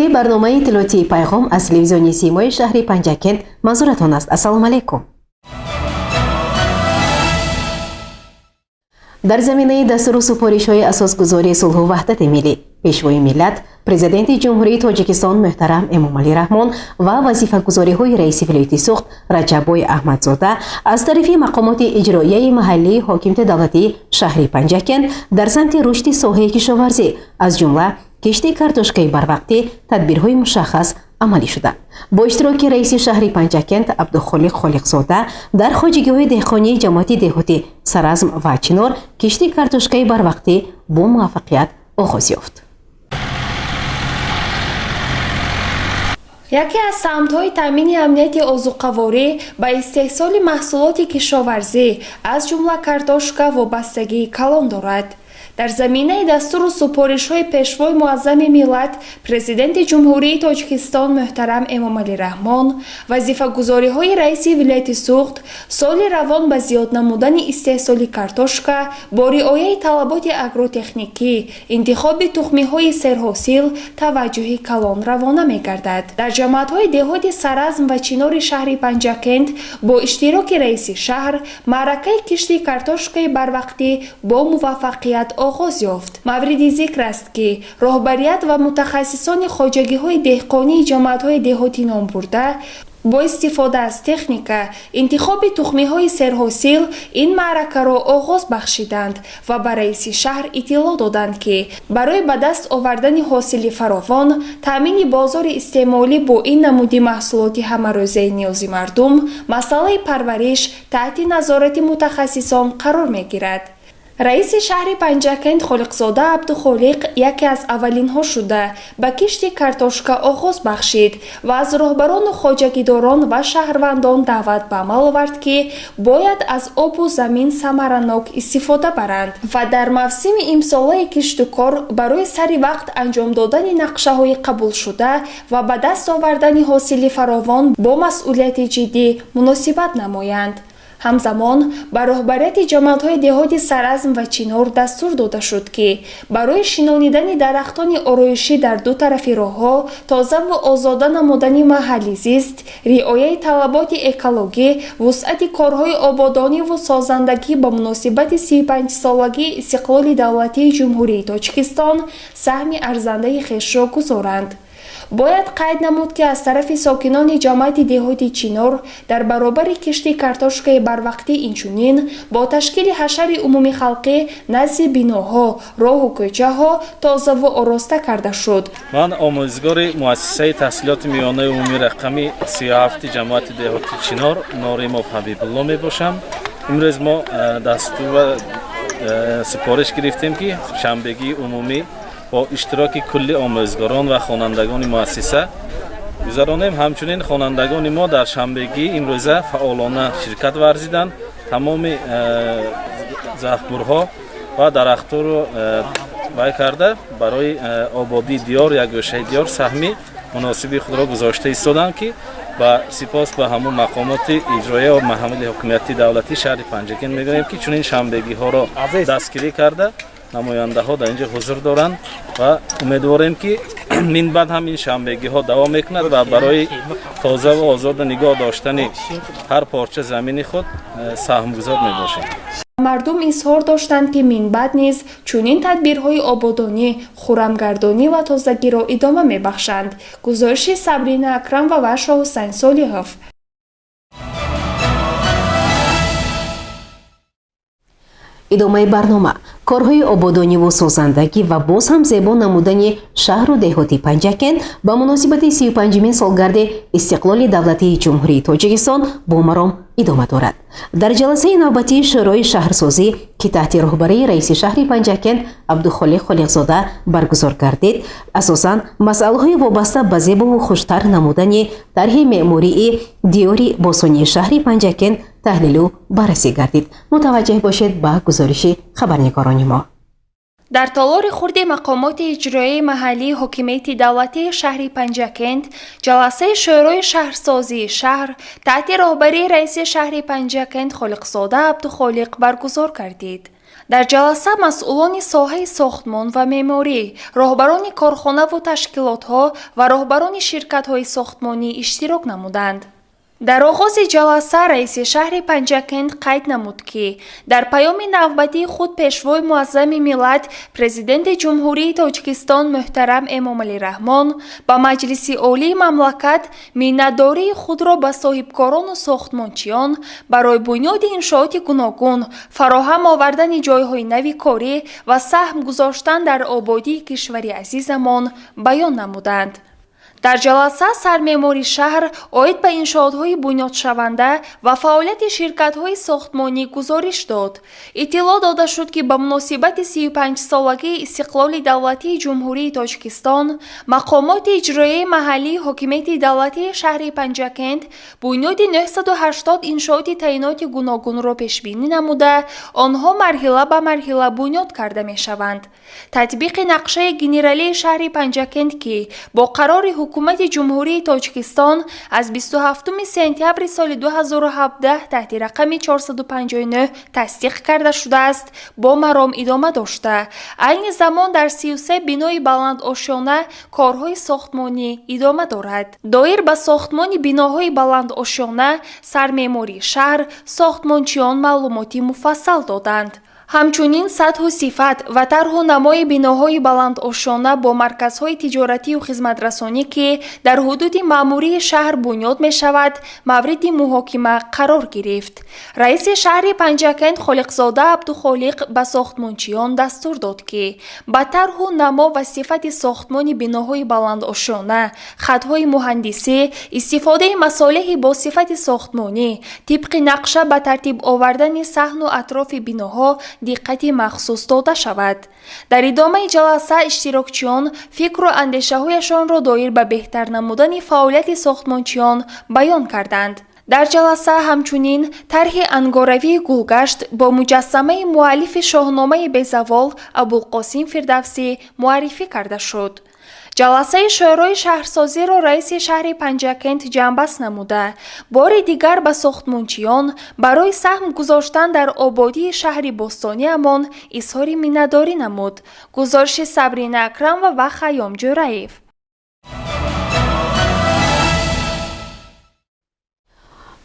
Эфири барномаи иттилоотии «Пайғом» аз телевизиони Симои шаҳри Панҷакент манзуратон аст. Ассалому алайкум. Дар заминаи дастуру супоришҳои асосгузори сулҳу ваҳдати миллӣ, Пешвои миллат, Президенти Ҷумҳурии Тоҷикистон муҳтарам Эмомалӣ Раҳмон ва вазифагузориҳои раиси вилояти Суғд Раҷаббой Аҳмадзода аз тарафи мақомоти иҷроияи маҳаллии ҳокимияти давлатии шаҳри Панҷакент дар самти рушди соҳаи кишоварзӣ, аз ҷумла кишти картошкаи барвақтӣ, тадбирҳои мушаххас амалӣ шуданд. Бо иштироки раиси шаҳри Панҷакент Абдухолиқ Холиқзода дар хоҷагиҳои деҳқонии ҷамоати деҳоти Саразм ва Чинор кишти картошкаи барвақтӣ бо муваффақият оғоз ёфт. Яке аз самтҳои таъмини амнияти озуқаворӣ ба истеҳсоли маҳсулоти кишоварзӣ, аз ҷумла картошка, вобастагии калон дорад. Дар заминаи дастуру супоришҳои Пешвои муаззами миллат, Президенти Ҷумҳурии Тоҷикистон муҳтарам Эмомалӣ Раҳмон, вазифагузориҳои раиси вилояти Суғд, соли равон ба зиёд намудани истеҳсоли картошка бо риояи талаботи агротехникӣ, интихоби тухмиҳои серҳосил таваҷҷӯҳи калон равона мегардад. Дар ҷамоатҳои деҳоти Саразм ва Чинори шаҳри Панҷакент бо иштироки раиси шаҳр маъракаи кишти картошкаи барвақтӣ бо муваффақият оғоз ёфт. Мавриди зикр аст, ки роҳбарият ва мутахассисони хоҷагиҳои деҳқонии ҷамоатҳои деҳотӣ номбурда бо истифода аз техника, интихоби тухмиҳои серҳосил ин маъракаро оғоз бахшиданд ва ба раиси шаҳр иттилоъ доданд, ки барои ба даст овардани ҳосили фаровон, таъмини бозори истеъмолӣ бо ин намуди маҳсулоти ҳамарӯзаи ниёзи мардум, масъалаи парвариш таҳти назорати мутахассисон қарор мегирад. Раиси шаҳри Панҷакент Холиқзода Абдухолиқ яке аз аввалинҳо шуда ба кишти картошка оғоз бахшид ва аз роҳбарону хоҷагидорон ва шаҳрвандон даъват ба амал овард, ки бояд аз обу замин самаранок истифода баранд ва дар мавсими имсолаи киштукор барои сари вақт анҷом додани нақшаҳои қабулшуда ва ба даст овардани ҳосили фаровон бо масъулияти ҷиддӣ муносибат намоянд. Ҳамзамон ба роҳбарияти ҷамоатҳои деҳоти Саразм ва Чинор дастур дода шуд, ки барои шинонидани дарахтони ороишӣ дар ду тарафи роҳҳо, тозаву озода намудани маҳалли зист, риояи талаботи экологӣ, вусъати корҳои ободониву созандагӣ ба муносибати 35-солагии истиқлоли давлатии Ҷумҳурии Тоҷикистон саҳми арзандаи хешро гузоранд. Бояд қайд намуд, ки аз тарафи сокинони ҷамоати деҳоти Чинор дар баробари кишти картошкаи барвақтӣ, инчунин бо ташкили ҳашари умумихалқӣ назди биноҳо, роҳу кӯчаҳо тозаву ороста карда шуд. Ман омӯзгори муассисаи таҳсилоти миёнаи умумии рақами 37 ҷамоати деҳоти Чинор Норимов Ҳабибулло мебошам. Имрӯз мо дастур ва супориш гирифтем, ки шанбегии умумӣ бо иштироки кулли омӯзгорон ва хонандагони муассиса гузаронем. Ҳамчунин хонандагони мо дар шанбегӣ имрӯза фаъолона ширкат варзиданд, тамоми заҳбурҳо ва дарахтҳоро вай карда, барои ободии диёр, як гӯшаи диёр саҳми муносиби худро гузошта истоданд, ки ба сипос ба ҳамун мақомоти иҷроия ва маҳамили ҳукумияти давлатии шаҳри Панҷакент мегӯем, ки чунин шанбегиҳоро дастгирӣ карда, намояндаҳо дар инҷо ҳузур доранд ва умедворем, ки минбаъд ҳам ин шанбегиҳо давом мекунад ва барои тоза ва озода нигоҳ доштани ҳар порча замини худ саҳмгузор мебошем. Мардум изҳор доштанд, ки минбаъд низ чунин тадбирҳои ободонӣ, хуррамгардонӣ ва тозагиро идома мебахшанд. Гузориши Сабрина Акрамова ва Шоҳусайн Солиҳов. Идомаи барнома. Корҳои ободониву созандагӣ ва боз ҳам зебо намудани шаҳру деҳоти Панҷакент ба муносибати 35-умин солгарди истиқлоли давлатии Ҷумҳурии Тоҷикистон бо маром идома дорад. Дар ҷаласаи навбатии Шӯрои шаҳрсозӣ, ки таҳти роҳбарии раиси шаҳри Панҷакент Абдухолиқ Холиқзода баргузор гардид, асосан масъалаҳои вобаста ба зебову хуштар намудани тарҳи меъмории диёри бостонии шаҳри Панҷакент таҳлилу баррасӣ гардид. Мутаваҷҷеҳ бошед ба гузориши хабарнигорони мо. Дар толори хурди мақомоти иҷроияи маҳаллии ҳокимияти давлатии шаҳри Панҷакент ҷаласаи Шӯрои шаҳрсозии шаҳр таҳти роҳбарии раиси шаҳри Панҷакент Холиқзода Абдухолиқ баргузор гардид. Дар ҷаласа масъулони соҳаи сохтмон ва меъморӣ, роҳбарони корхонаву ташкилотҳо ва роҳбарони ширкатҳои сохтмонӣ иштирок намуданд. Дар оғози ҷаласа раиси шаҳри Панҷакент қайд намуд, ки дар паёми навбатии худ Пешвои Муаззами миллат, Президенти Ҷумҳурии Тоҷикистон муҳтарам Эмомалӣ Раҳмон ба Маҷлиси Олии мамлакат миннатдории худро ба соҳибкорону сохтмончиён барои бунёди иншооти гуногун, фароҳам овардани ҷойҳои нави корӣ ва саҳм гузоштан дар ободии кишвари азизамон баён намуданд. Дар ҷаласа сармеъмори шаҳр оид ба иншоотҳои бунёдшаванда ва фаъолияти ширкатҳои сохтмонӣ гузориш дод. Иттилоъ дода шуд, ки ба муносибати 35-солагии истиқлоли давлатии Ҷумҳурии Тоҷикистон мақомоти иҷроияи маҳаллии ҳокимияти давлатии шаҳри Панҷакент бунёди 980 иншооти таъиноти гуногунро пешбинӣ намуда, онҳо марҳила ба марҳила бунёд карда мешаванд. Татбиқи нақшаи генералии шаҳри Панҷакент, ки бо қарори Ҳукумати Ҷумҳурии Тоҷикистон аз 27 сентябри соли 2017 таҳти рақами 459 тасдиқ карда шудааст, бо маром идома дошта, айни замон дар 33 бинои баландошёна корҳои сохтмонӣ идома дорад. Доир ба сохтмони биноҳои баландошёна сармеъмори шаҳр, сохтмончиён маълумоти муфассал доданд. Ҳамчунин сатҳу сифат ва тарҳу намои биноҳои баландошёна бо марказҳои тиҷоратию хизматрасонӣ, ки дар ҳудуди маъмурии шаҳр бунёд мешавад, мавриди муҳокима қарор гирифт. Раиси шаҳри Панҷакент Холиқзода Абдухолиқ ба сохтмончиён дастур дод, ки ба тарҳу намо ва сифати сохтмони биноҳои баландошёна, хатҳои муҳандисӣ, истифодаи масолеҳи бо сифати сохтмонӣ, тибқи нақша ба тартиб овардани саҳну атрофи биноҳо диққати махсус дода шавад. Дар идомаи ҷаласа иштирокчиён фикру андешаҳояшонро доир ба беҳтар намудани фаъолияти сохтмончиён баён карданд. Дар ҷаласа ҳамчунин тарҳи ангоравии гулгашт бо муҷассамаи муаллифи Шоҳномаи безавол Абулқосим Фирдавсӣ муаррифӣ карда шуд. Ҷаласаи Шӯрои шаҳрсозиро раиси шаҳри Панҷакент ҷамъбаст намуда, бори дигар ба сохтмончиён барои саҳм гузоштан дар ободии шаҳри бостониамон изҳори миннатдорӣ намуд. Гузориши Сабрина Акрамова ва Хайём Ҷӯраев.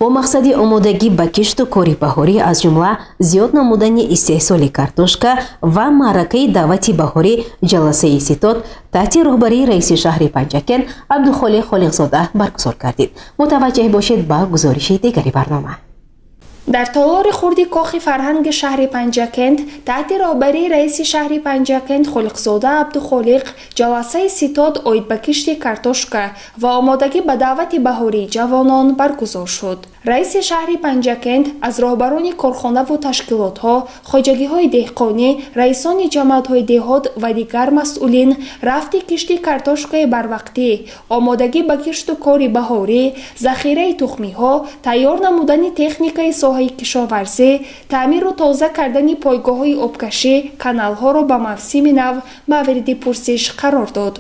Бо мақсади омодагӣ ба кишту кори баҳорӣ, аз ҷумла зиёд намудани истеҳсоли картошка ва маъракаи даъвати баҳорӣ, ҷаласаи ситод таҳти роҳбарии раиси шаҳри Панҷакент Абдухолиқ Холиқзода баргузор гардид. Мутаваҷҷеҳ бошед ба гузориши дигари барнома. Дар толори хурди Кохи фарҳанги шаҳри Панҷакент таҳти роҳбарии раиси шаҳри Панҷакент Холиқзода Абдухолиқ ҷаласаи ситод оид ба кишти картошка ва омодагӣ ба даъвати баҳории ҷавонон баргузор шуд. Раиси шаҳри Панҷакент аз роҳбарони корхонаву ташкилотҳо, хоҷагиҳои деҳқонӣ, раисони ҷамоатҳои деҳот ва дигар масъулин рафти кишти картошкаи барвақтӣ, омодагӣ ба кишту кори баҳорӣ, захираи тухмиҳо, тайёр намудани техникаи соҳаи кишоварзӣ, таъмиру тоза кардани пойгоҳҳои обкашӣ, каналҳоро ба мавсими нав мавриди пурсиш қарор дод.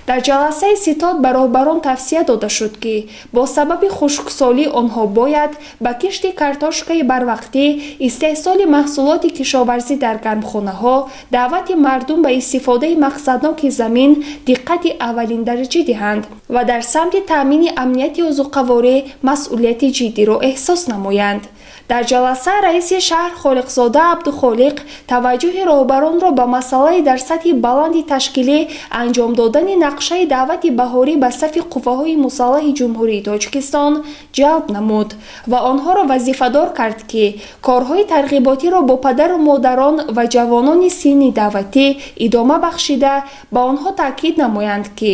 Дар ҷаласаи ситод ба роҳбарон тавсия дода шуд, ки бо сабаби хушксолӣ онҳо бояд ба кишти картошкаи барвақтӣ, истеҳсоли маҳсулоти кишоварзӣ дар гармхонаҳо, даъвати мардум ба истифодаи мақсадноки замин диққати аввалиндараҷа диҳанд ва дар самти таъмини амнияти озуқаворӣ масъулияти ҷиддиро эҳсос намоянд. Дар ҷаласа раиси шаҳр Холиқзода Абдухолиқ таваҷҷӯҳи роҳбаронро ба масъалаи дар сатҳи баланди ташкилӣ анҷом додани нақшаи даъвати баҳорӣ ба сафи қувваҳои мусаллаҳи Ҷумҳурии Тоҷикистон ҷалб намуд ва онҳоро вазифадор кард, ки корҳои тарғиботиро бо падару модарон ва ҷавонони синни даъватӣ идома бахшида, ба онҳо таъкид намоянд, ки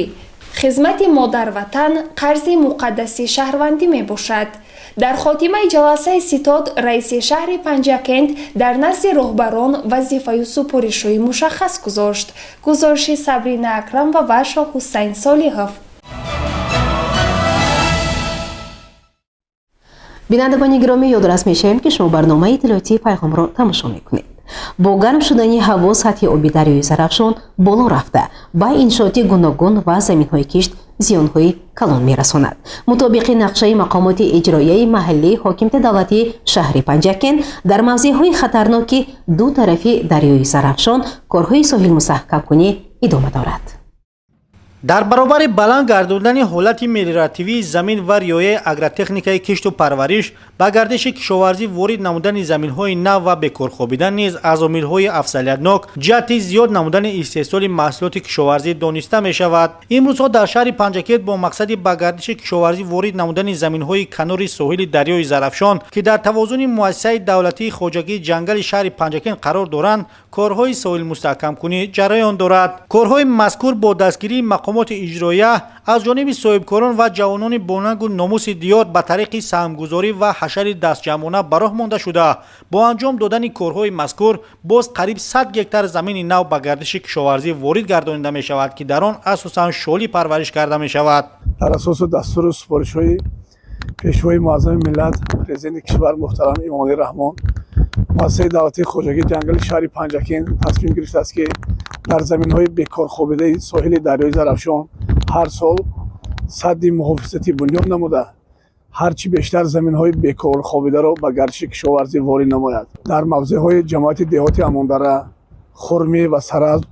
хизмати модарватан қарзи муқаддаси шаҳрвандӣ мебошад. Дар хотимаи ҷаласаи ситод раиси шаҳри Панҷакент дар назди роҳбарон вазифаю супоришҳои мушаххас гузошт. Гузориши Сабрина Акрамова ва Шоҳҳусайн Солиҳов. Бинандагони гиромӣ, ёдрас мешавем, ки шумо барномаи иттилоотии Пайғомро тамошо мекунед. Бо гарм шудани ҳаво сатҳи оби дарёи Зарафшон боло рафта, ба иншооти гуногун ва заминҳои кишт зиёнҳои калон мерасонад. Мутобиқи нақшаи мақомоти иҷроияи маҳаллии ҳокимияти давлатии шаҳри Панҷакент, дар мавзеъҳои хатарноки ду тарафи дарёи Зарафшон корҳои соҳилмустаҳкамкунӣ идома дорад. Дар баробари баланд гардондани ҳолати мелиоративии замин ва риояи агротехникаи кишту парвариш, ба гардиши кишоварзӣ ворид намудани заминҳои нав ва бекорхобида низ аз омилҳои афзалиятнок ҷиҳати зиёд намудани истеҳсоли маҳсулоти кишоварзӣ дониста мешавад. Имрӯзҳо дар шаҳри Панҷакент бо мақсади ба гардиши кишоварзӣ ворид намудани заминҳои канори соҳили дарёи Зарафшон, ки дар тавозуни муассисаи давлатии хоҷагии ҷангали шаҳри Панҷакент қарор доранд, корҳои соҳилмустаҳкамкунӣ ҷараён дорад. Корҳои мазкур бо дастгирии мақомоти иҷроия аз ҷониби соҳибкорон ва ҷавонони бонангу номуси диёр ба тариқи саҳмгузорӣ ва ҳашари дастҷамъона ба роҳ монда шуда, бо анҷом додани корҳои мазкур боз қариб 100 гектар замини нав ба гардиши кишоварзӣ ворид гардонида мешавад, ки дар он асосан шолӣ парвариш карда мешавад. Дар асосу дастуру супоришҳои Пешвои Муаззами миллат, Президенти кишвар муҳтарам Эмомалӣ Раҳмон, муассисаи давлатии хоҷагии ҷангали шаҳри Панҷакент тасмим гирифтааст, ки дар заминҳои бекорхобидаи соҳили дарёи Зарафшон ҳар сол садди муҳофизатӣ бунёд намуда, ҳарчи бештар заминҳои бекорхобидаро ба гардиши кишоварзӣ ворид намояд. Дар мавзеъҳои ҷамоати деҳоти Амондара, Хурмӣ ва Саразм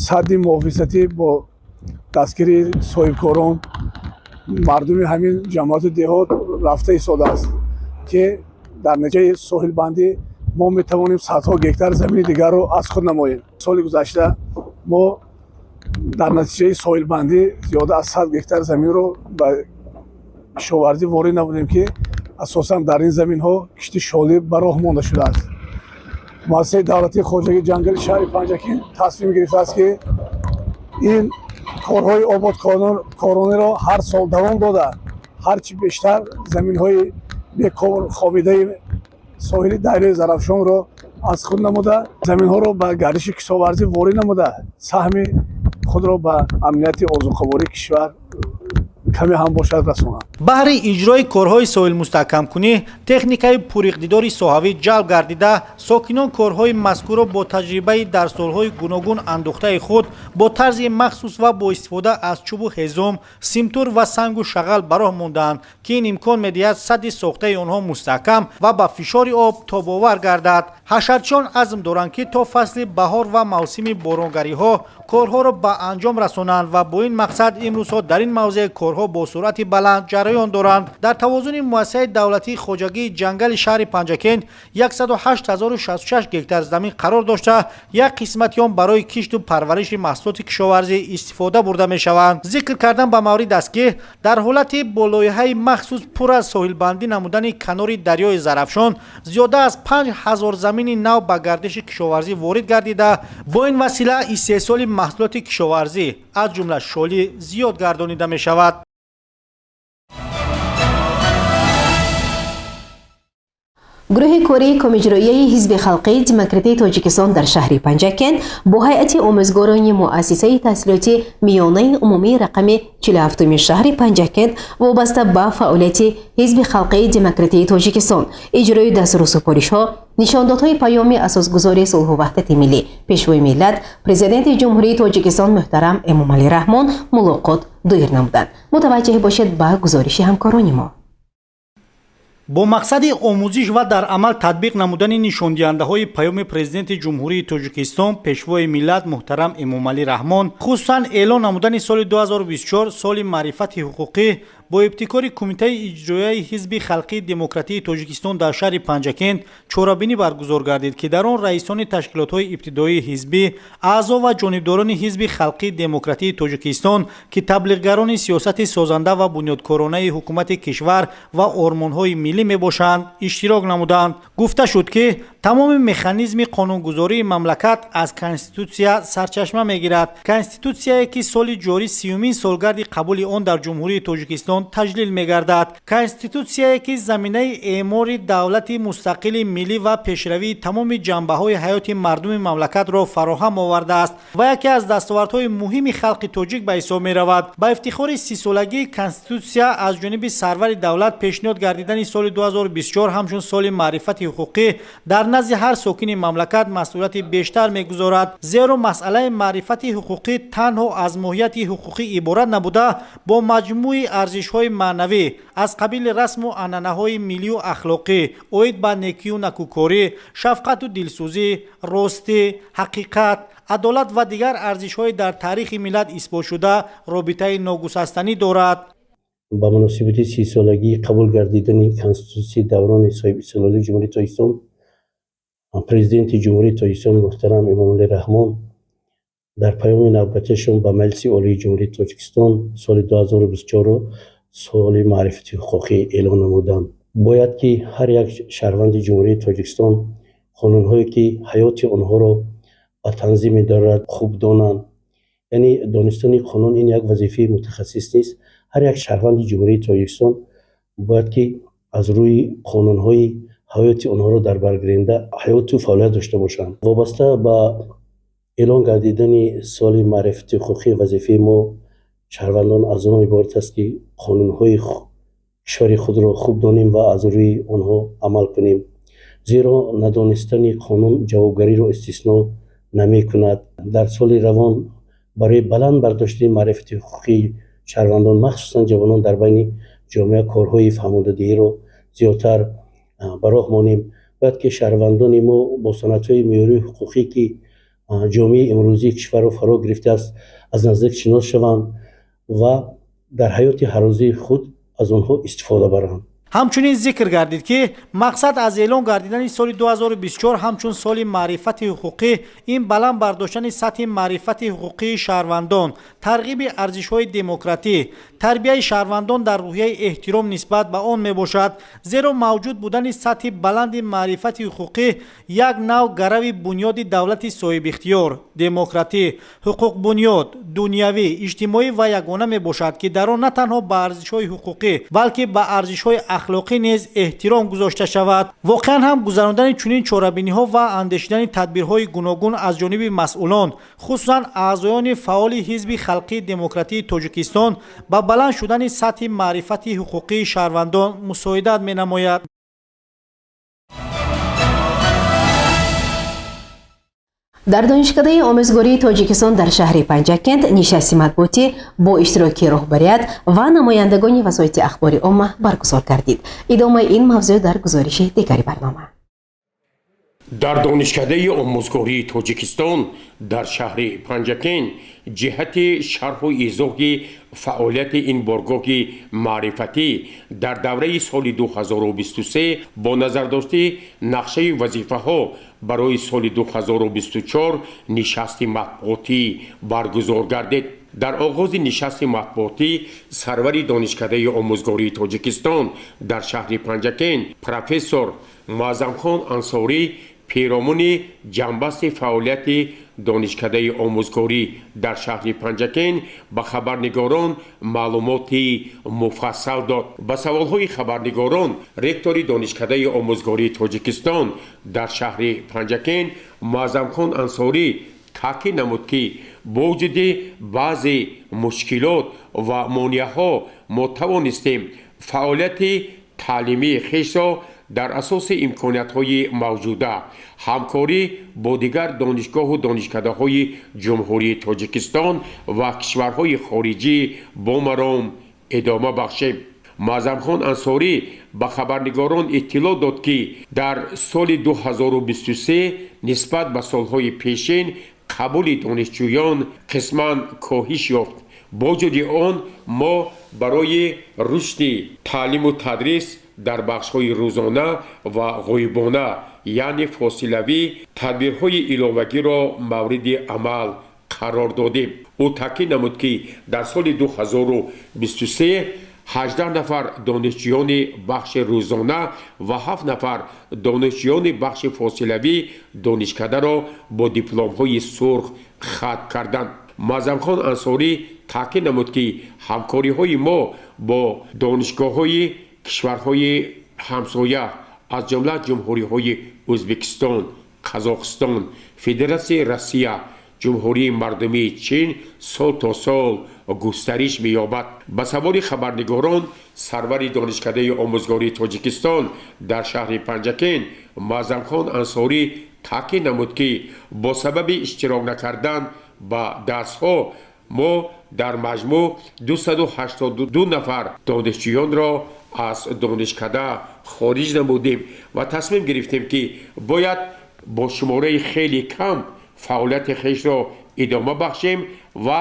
садди муҳофизатӣ бо дастгирии соҳибкорон, мардуми ҳамин ҷамоату деҳот рафта истодааст, ки дар натиҷаи соҳилбандӣ мо метавонем садҳо гектар замини дигарро аз худ намоем. Соли гузашта мо дар натиҷаи соҳилбандӣ зиёда аз 100 гектар заминро ба кишоварзӣ ворид намудем, ки асосан дар ин заминҳо кишти шолӣ ба роҳ монда шудааст. Муассисаи давлатии хоҷагии ҷангали шаҳри Панҷакент тасмим гирифтааст, ки ин корҳои ободкорониро ҳар сол давом дода, ҳарчи бештар заминҳои бекорхобидаи соҳили дарёи Зарафшонро аз худ намуда, заминҳоро ба гардиши кишоварзӣ ворид намуда, саҳми худро ба амнияти озуқавории кишвар каме ҳам бошад расонад. Баҳри иҷрои корҳои соҳилмустаҳкамкунӣ техникаи пуриқтидори соҳавӣ ҷалб гардида, сокинон корҳои мазкурро бо таҷрибаи дар солҳои гуногун андӯхтаи худ бо тарзи махсус ва бо истифода аз чӯбу ҳезум, симтур ва сангу шағал ба роҳ мондаанд, ки ин имкон медиҳад садди сохтаи онҳо мустаҳкам ва ба фишори об тобовар гардад. Ҳашарчиён азм доранд, ки то фасли баҳор ва мавсими боронгариҳо корҳоро ба анҷом расонанд ва бо ин мақсад имрӯзҳо дар ин мавзеъ корҳо бо суръати баланд ҷараён доранд. Дар тавозуни муассисаи давлатии хоҷагии ҷангали шаҳри Панҷакент 108066 гектар замин қарор дошта, як қисмати он барои кишту парвариши маҳсулоти кишоварзӣ истифода бурда мешаванд. Зикр кардан ба маврид аст, ки дар ҳолати бо лоиҳаи махсус пурра соҳилбандӣ намудани канори дарёи Зарафшон зиёда аз 5000 замини нав ба гардиши кишоварзӣ ворид гардида, бо ин васила истеҳсоли маҳсулоти кишоварзӣ, аз ҷумла шолӣ, зиёд гардонида мешавад. Гурӯҳи кории Комиҷроияи Ҳизби халқии демократии Тоҷикистон дар шаҳри Панҷакент бо ҳайати омӯзгорони муассисаи таҳсилоти миёнаи умумии рақами 47-уми шаҳри Панҷакент вобаста ба фаъолияти Ҳизби халқии демократии Тоҷикистон, иҷрои дастуру супоришҳо, нишондодҳои Паёми Асосгузори сулҳу ваҳдати миллӣ, Пешвои миллат, Президенти Ҷумҳурии Тоҷикистон муҳтарам Эмомалӣ Раҳмон мулоқот доир намуданд. Мутаваҷҷеҳ бошед ба гузориши ҳамкорони мо. Бо мақсади омӯзиш ва дар амал татбиқ намудани нишондиҳандаҳои Паёми Президенти Ҷумҳурии Тоҷикистон, Пешвои миллат муҳтарам Эмомалӣ Раҳмон, хусусан эълон намудани соли 2024 соли маърифати ҳуқуқӣ, бо ибтикори Кумитаи иҷроияи Ҳизби халқии демократии Тоҷикистон дар шаҳри Панҷакент чорабинӣ баргузор гардид, ки дар он раисони ташкилотҳои ибтидоии ҳизбӣ, аъзо ва ҷонибдорони Ҳизби халқии демократии Тоҷикистон, ки таблиғгарони сиёсати созанда ва бунёдкоронаи ҳукумати кишвар ва ормонҳои миллӣ мебошанд, иштирок намуданд. Гуфта шуд, ки тамоми механизми қонунгузории мамлакат аз Конститутсия сарчашма мегирад, конститутсияе ки соли ҷорӣ 30-умин солгарди қабули он дар Ҷумҳурии Тоҷикистон таҷлил мегардад. Конститутсияе ки заминаи эъмори давлати мустақили миллӣ ва пешравии тамоми ҷанбаҳои ҳаёти мардуми мамлакатро фароҳам овардааст ва яке аз дастовардҳои муҳими халқи тоҷик ба ҳисоб меравад. Ба ифтихори 30-солагии Конститутсия аз ҷониби сарвари давлат пешниҳод гардидани соли 2024 ҳамчун соли маърифати ҳуқуқӣ дар назди ҳар сокини мамлакат масъулияти бештар мегузорад, зеро масъалаи маърифати ҳуқуқӣ танҳо аз моҳияти ҳуқуқӣ иборат набуда, бо маҷмӯи арзишҳои маънавӣ аз қабили расму анъанаҳои миллию ахлоқӣ оид ба некию накӯкорӣ, шафқату дилсӯзӣ, ростӣ, ҳақиқат, адолат ва дигар арзишҳои дар таърихи миллат исботшуда робитаи ногусастанӣ дорад. Ба муносибати 30-солагии қабул гардидани Конститутсияи даврони соҳибистиқлолии Ҷумҳурии Тоҷикистон Президенти Ҷумҳурии Тоҷикистон муҳтарам Эмомалӣ Раҳмон дар паёми навбатиашон ба Маҷлиси Олии Ҷумҳурии Тоҷикистон соли 2024-ро соли маърифати ҳуқуқӣ эълон намуданд. Бояд ки ҳар як шаҳрванди Ҷумҳурии Тоҷикистон қонунҳое ки ҳаёти онҳоро ба танзим медорад хуб донанд. Яъне донистани қонун ин як вазифаи мутахассис нест. Ҳар як шаҳрванди Ҷумҳурии Тоҷикистон бояд ки аз рӯи қонунҳои ҳаёти онҳоро дар баргиранда ҳаёту фаъолият дошта бошанд. Вобаста ба эълон гардидани соли маърифати ҳуқуқӣ вазифаи мо шаҳрвандон аз он иборат аст ки қонунҳои кишвари худро хуб донем ва аз рӯи онҳо амал кунем, зеро надонистани қонун ҷавобгариро истисно намекунад. Дар соли равон барои баланд бардоштани маърифати ҳуқуқии шаҳрвандон, махсусан ҷавонон, дар байни ҷомеа корҳои фаҳмодадиҳиро зиёдтар ба роҳ монем. Бояд ки шаҳрвандони мо бо санадҳои меъёрии ҳуқуқӣ ки ҷомеаи имрӯзии кишварро фаро гирифтааст аз наздик шинос шаванд ва дар ҳаёти ҳаррӯзаи худ аз онҳо истифода баранд. Ҳамчунин зикр гардид, ки мақсад аз эълон гардидани соли 2024 ҳамчун соли маърифати ҳуқуқӣ ин баланд бардоштани сатҳи маърифати ҳуқуқии шаҳрвандон, тарғиби арзишҳои демократӣ, тарбияи шаҳрвандон дар рӯҳияи эҳтиром нисбат ба он мебошад, зеро мавҷуд будани сатҳи баланди маърифати ҳуқуқӣ як нав гарави бунёди давлати соҳибихтиёр, демократӣ, ҳуқуқбунёд, дунявӣ, иҷтимоӣ ва ягона мебошад, ки дар он на танҳо ба арзишҳои ҳуқуқӣ, балки ба арзишҳои ахлоқӣ низ эҳтиром гузошта шавад. Воқеан ҳам гузарондани чунин чорабиниҳо ва андешидани тадбирҳои гуногун аз ҷониби масъулон, хусусан аъзоёни фаъоли Ҳизби халқии демократии Тоҷикистон, ба баланд шудани сатҳи маърифати ҳуқуқии шаҳрвандон мусоидат менамояд. Дар Донишкадаи омӯзгории Тоҷикистон дар шаҳри Панҷакент нишасти матбуотӣ бо иштироки роҳбарият ва намояндагони васоити ахбори омма баргузор гардид. Идомаи ин мавзӯъ дар гузориши дигари барнома. Дар Донишкадаи омӯзгории Тоҷикистон дар шаҳри Панҷакент ҷиҳати шарҳу изоҳи фаъолияти ин боргоҳи маърифатӣ дар давраи соли 2023 бо назардошти нақшаи вазифаҳо барои соли 2024 нишасти матбуотӣ баргузор гардид. Дар оғози нишасти матбуотӣ сарвари Донишкадаи омӯзгории Тоҷикистон дар шаҳри Панҷакент профессор Муаззамхон Ансорӣ пиромуни ҷанбасти фаъолияти Донишкадаи омӯзгорӣ дар шаҳри Панҷакент ба хабарнигорон маълумоти муфассал дод. Ба саволҳои хабарнигорон ректори Донишкадаи омӯзгории Тоҷикистон дар шаҳри Панҷакент Муаззамхон Ансорӣ таъкид намуд, ки бо вуҷуди баъзе мушкилот ва монеаҳо мо тавонистем фаъолияти таълимии хешро дар асоси имкониятҳои мавҷуда, ҳамкорӣ бо дигар донишгоҳу донишкадаҳои Ҷумҳурии Тоҷикистон ва кишварҳои хориҷӣ бо маром идома бахшем. Муаззамхон Ансорӣ ба хабарнигорон иттилоъ дод, ки дар соли 2023 нисбат ба солҳои пешин қабули донишҷӯён қисман коҳиш ёфт. Бо вуҷуди он мо барои рушди таълиму тадрис дар бахшҳои рӯзона ва ғоибона, яъне фосилавӣ, тадбирҳои иловагиро мавриди амал қарор додем. Ӯ таъкид намуд, ки дар соли 2023 18 нафар донишҷӯёни бахши рӯзона ва 7 нафар донишҷӯёни бахши фосилавӣ донишкадаро бо дипломҳои сурх хатм карданд. Муаззамхон Ансорӣ таъкид намуд, ки ҳамкориҳои мо бо донишгоҳҳои кишварҳои ҳамсоя, аз ҷумла ҷумҳуриҳои Ӯзбекистон, Қазоқистон, Федератсияи Россия, Ҷумҳурии Мардумии Чин сол то сол густариш меёбад. Ба саволи хабарнигорон сарвари Донишкадаи омӯзгории Тоҷикистон дар шаҳри Панҷакент Муаззамхон Ансорӣ таъкид намуд, ки бо сабаби иштирок накардан ба дарсҳо мо дар маҷмӯъ 282 нафар донишҷӯёнро аз донишкада хориҷ намудем ва тасмим гирифтем, ки бояд бо шумораи хеле кам фаъолияти хешро идома бахшем ва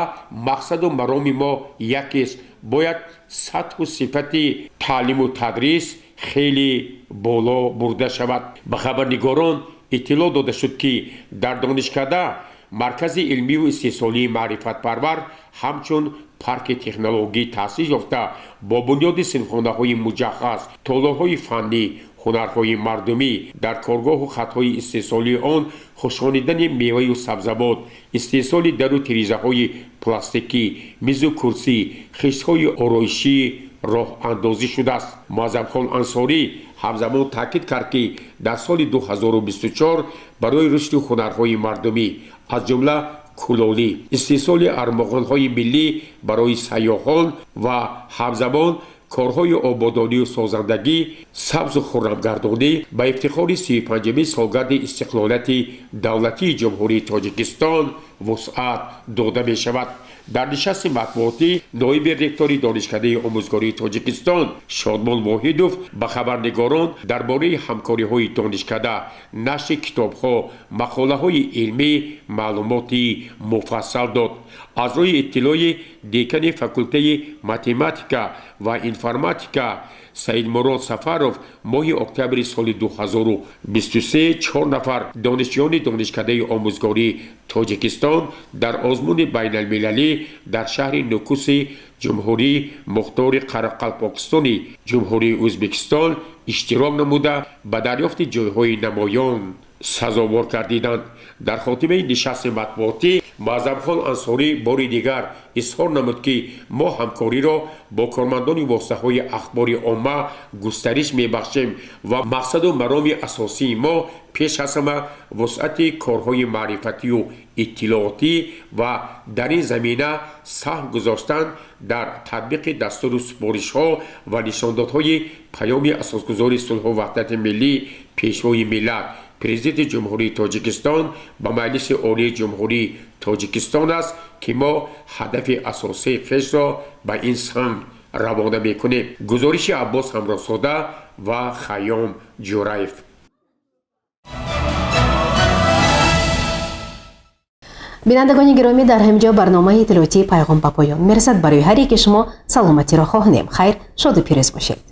мақсаду мароми мо якест: бояд сатҳу сифати таълиму тадрис хеле боло бурда шавад. Ба хабарнигорон иттилоъ дода шуд, ки дар донишкада маркази илмию истеҳсолии маърифатпарвар ҳамчун парки технологӣ таъсис ёфта, бо бунёди синфхонаҳои муҷаҳҳаз, толорҳои фаннӣ, ҳунарҳои мардумӣ, дар коргоҳу хатҳои истеҳсолии он хушонидани меваю сабзавот, истеҳсоли дару тирезаҳои пластикӣ, мизу курсӣ, хиштҳои ороишӣ роҳандозӣ шудааст. Муаззамхон Ансорӣ ҳамзамон таъкид кард, ки дар соли 2024 барои рушди ҳунарҳои мардумӣ, аз ҷумла кулолӣ, истеҳсоли армуғонҳои миллӣ барои сайёҳон ва ҳамзамон корҳои ободонию созандагӣ, сабзу хуррамгардонӣ ба ифтихори 35-умин солгарди истиқлолияти давлатии Ҷумҳурии Тоҷикистон вусъат дода мешавад. Дар нишасти матбуотӣ ноиби ректори Донишкадаи омӯзгории Тоҷикистон Шодмон Воҳидов ба хабарнигорон дар бораи ҳамкориҳои донишкада, нашри китобҳо, мақолаҳои илмӣ маълумоти муфассал дод. Аз рӯи иттилои декани факултаи математика ва информатика Саидмурод Сафаров, моҳи октябри соли 2023 чор нафар донишҷӯёни Донишкадаи омӯзгории Тоҷикистон дар озмуни байналмилалӣ дар шаҳри Нукуси Ҷумҳурии Мухтори Қарақалпоқистони Ҷумҳурии Ӯзбекистон иштирок намуда, ба дарёфти ҷойҳои намоён сазовор гардиданд. Дар хотимаи нишасти матбуотӣ Муаззамхон Ансорӣ бори дигар изҳор намуд, ки мо ҳамкориро бо кормандони воситаҳои ахбори омма густариш мебахшем ва мақсаду мароми асосии мо пеш аз ҳама вусъати корҳои маърифатию иттилоотӣ ва дар ин замина саҳм гузоштан дар татбиқи дастуру супоришҳо ва нишондодҳои Паёми Асосгузори сулҳу ваҳдати миллӣ, Пешвои миллат, Президенти Ҷумҳурии Тоҷикистон ба Маҷлиси Олии Ҷумҳурии Тоҷикистон аст, ки мо ҳадафи асосии хешро ба ин самт равона мекунем. Гузориши Аббос Ҳамроҳзода ва Хайём Ҷураев. Бинандагони гиромӣ, дар ҳамин ҷо барномаи иттилоотии Пайғом ба поён мерасад. Барои ҳар яке шумо саломатиро хоҳонем. Хайр, шоду пирӯз бошед.